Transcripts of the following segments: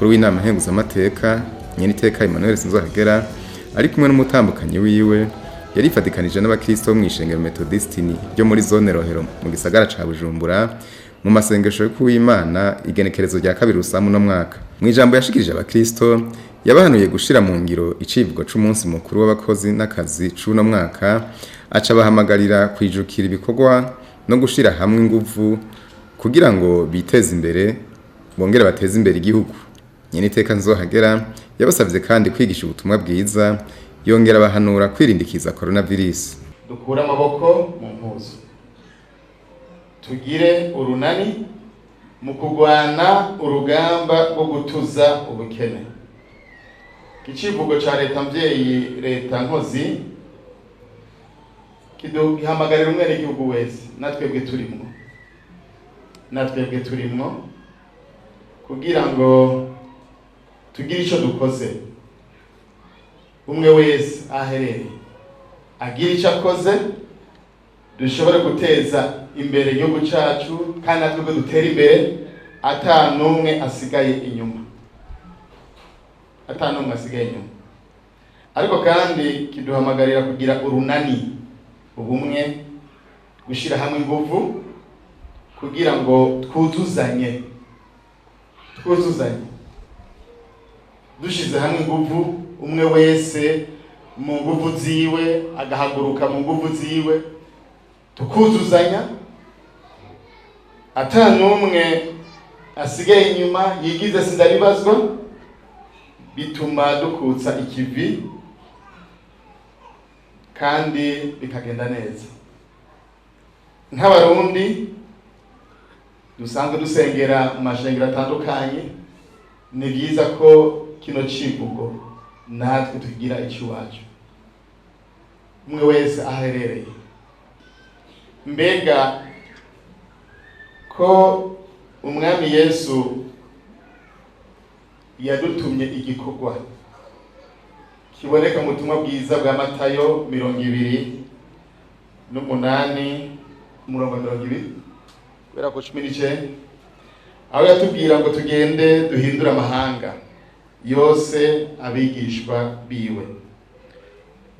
Umukuru w'inama nkenguzamateka Nyeniteka Emmanuel Sinzohagera ari kumwe n'umutambukanyi wiwe yarifatikanije n'abakristo bo mw'ishengero Methodistini ryo muri zone Rohero mu gisagara ca Bujumbura mu masengesho yo kuw'Imana igenekerezo rya 2 Rusamu no mwaka. Mu ijambo yashikirije abakristo yabahanuye gushira mu ngiro icivugo c'umunsi mukuru w'abakozi n'akazi c'uno mwaka, aca bahamagarira kwijukira ibikorwa no gushira hamwe inguvu kugira ngo biteze imbere bongere bateze imbere igihugu. Nyeniteka Nzohagera yabasavye kandi kwigisha ubutumwa bwiza, yongera bahanura kwirindikiza coronavirus. Dukure amaboko mu mpuzu, tugire urunani mu kugwana urugamba rwo gutuza ubukene. Icivugo ca leta mvyeyi leta nkozi kidugihamagarira umwenegihugu wese, natwebwe turimwo kugira ngo tugire ico dukoze. Umwe wese aherereye agira ico akoze, dushobore guteza imbere igihugu cacu kandi natwebwe dutere imbere ata n'umwe asigaye inyuma, ata n'umwe asigaye inyuma. Ariko kandi kiduhamagarira kugira urunani, ubumwe, gushira hamwe inguvu kugira ngo twuzuzanye, twuzuzanye dushize hamwe inguvu, umwe wese mu nguvu ziwe agahaguruka mu nguvu ziwe, tukuzuzanya ata n'umwe asigaye inyuma yigize sindabibazwa. Bituma dukutsa ikivi kandi bikagenda neza. Nk'abarundi dusanzwe dusengera mu mashengero atandukanye, ni byiza ko kino civugo natwe tugira icy'iwacu, umwe wese aherereye. Mbega ko umwami Yesu yadutumye igikorwa kiboneka mu butumwa bwiza bwa Matayo 28 umurongo 20 guhera ku 19, aho yatubwira ngo tugende duhindure amahanga yose abigishwa biwe.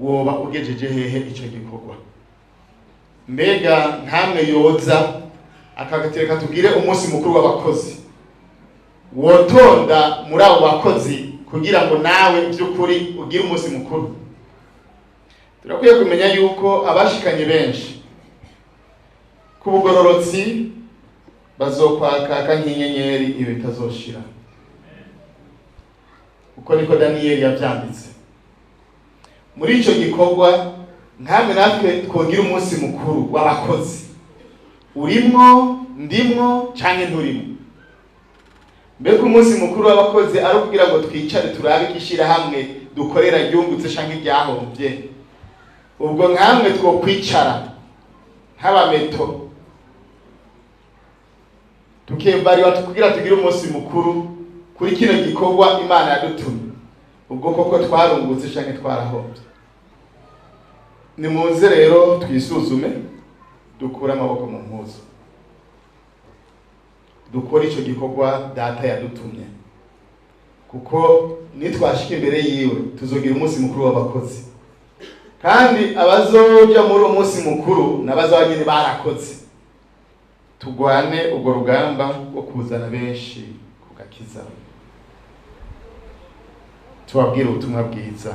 Woba ugejeje hehe ico gikorwa? Mbega nkamwe yoza akagatereka tugire umunsi mukuru w'abakozi, wotonda muri abo bakozi kugira ngo nawe by'ukuri ugire umunsi mukuru? Turakwiye kumenya yuko abashikanye benshi ku bugororotsi bazokwakaka nk'inyenyeri ibi bitazoshira, uko niko Daniyeli yavyanditse. Muri ico gikorwa nkamwe natwe twogira umunsi mukuru w'abakozi, urimwo, ndimwo canke nturimwo. Mbega umunsi mukuru w'abakozi ari kugira ngo twicare turabe ikishirahamwe dukorera ryungutse canke ryahomvye? Ubwo nkamwe twokwicara nk'abameto tukembariwa kugira tugire umunsi mukuru kuri kino gikorwa Imana yadutumye, ubwo koko twarungutse canke twarahombye? Nimuze rero twisuzume, dukure amaboko mu mpuzu, dukore ico gikorwa data yadutumye, kuko nitwashika imbere yiwe tuzogira umunsi mukuru w'abakozi, kandi abazoja muri uwo munsi mukuru n'abazoba nyene barakoze. Tugwane urwo rugamba rwo kuzana benshi ku gakiza, tubabwire ubutumwa bwiza.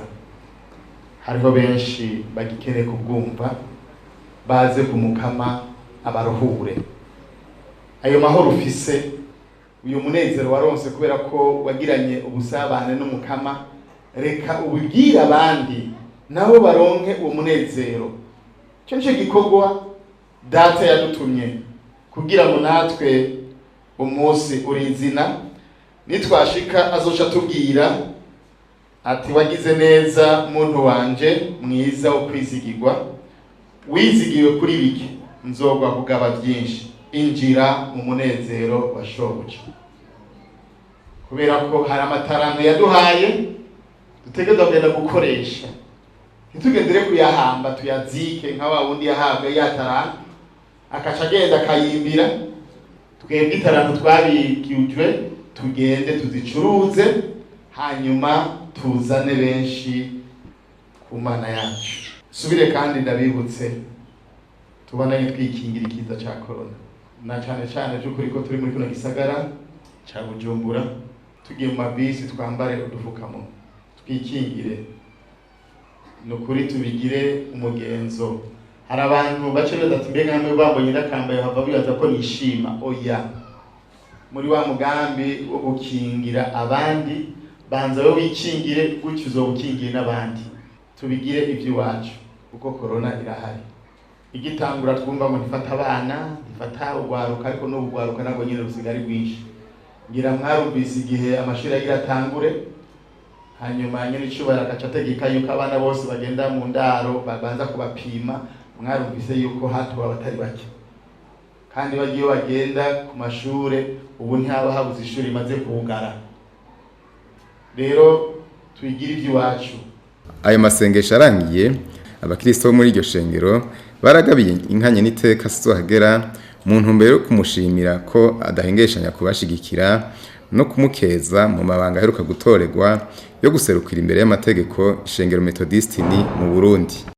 Hariho benshi bagikeneye kubwumva, baze kumukama abaruhure. Ayo mahoro ufise, uyu munezero waronse kubera ko wagiranye ubusabane n'umukama, reka ubibwire abandi nabo baronke uwo munezero. Icyo nico gikorwa data yadutumye kugira ngo natwe umunsi urizina nitwashika azoca tubwira ati wagize neza muntu wanje mwiza wo kwizigirwa, wizigiwe kuri bike nzogwa kugaba byinshi, injira mu munezero wa shobuja. Kubera ko hari amataranto yaduhaye dutegerezwa kugenda gukoresha, ntitugendere kuyahamba tuyazike nka wa wundi yahabwa ya taranto akaca agenda akayimbira. Twebwe itaranto twabikijwe Tugende tuzicuruze, hanyuma tuzane benshi ku Mana yacu. Subire kandi ndabibutse, tubonanye twikingira ikiza ca corona, na cane cane by'ukuri ko turi muri kino gisagara ca Bujumbura. Tugiye mu mabisi twambare udufukamunwa, twikingire. Ni ukuri tubigire umugenzo. Hari abantu bace bibaza ati: "Mbega hamwe bambonye ndakambaye hava bibaza ko nishima?" Oya, muri wa mugambi wo gukingira abandi, banza wowe wikingire, gutyo uzoba ukingiye n'abandi. Tubigire iby'iwacu kuko corona irahari. Igitangura twumva ngo ntifata abana, ntifata urwaruka, ariko n'ubu urwaruka nabwo nyine rusigaye ari rwinshi. Ngira mwarumvise igihe amashuri agira atangure, hanyuma nyine icubahiro agaca ategeka yuko abana bose bagenda mu ndaro babanza kubapima. Mwarumvise yuko hatowe abatari bake, kandi bagiye bagenda ku mashure. Ubu ntihaba habuze ishuri rimaze kugara. Rero twigire iby'iwacu. Ayo masengesho arangiye, abakristo bo muri iryo shengero baragabiye inka nyeniteka Sinzohagera mu ntumbero yo kumushimira ko adahengeshanya kubashigikira no kumukeza mu mabanga aheruka gutorerwa yo guserukira imbere y'amategeko ishengero Metodistini mu Burundi.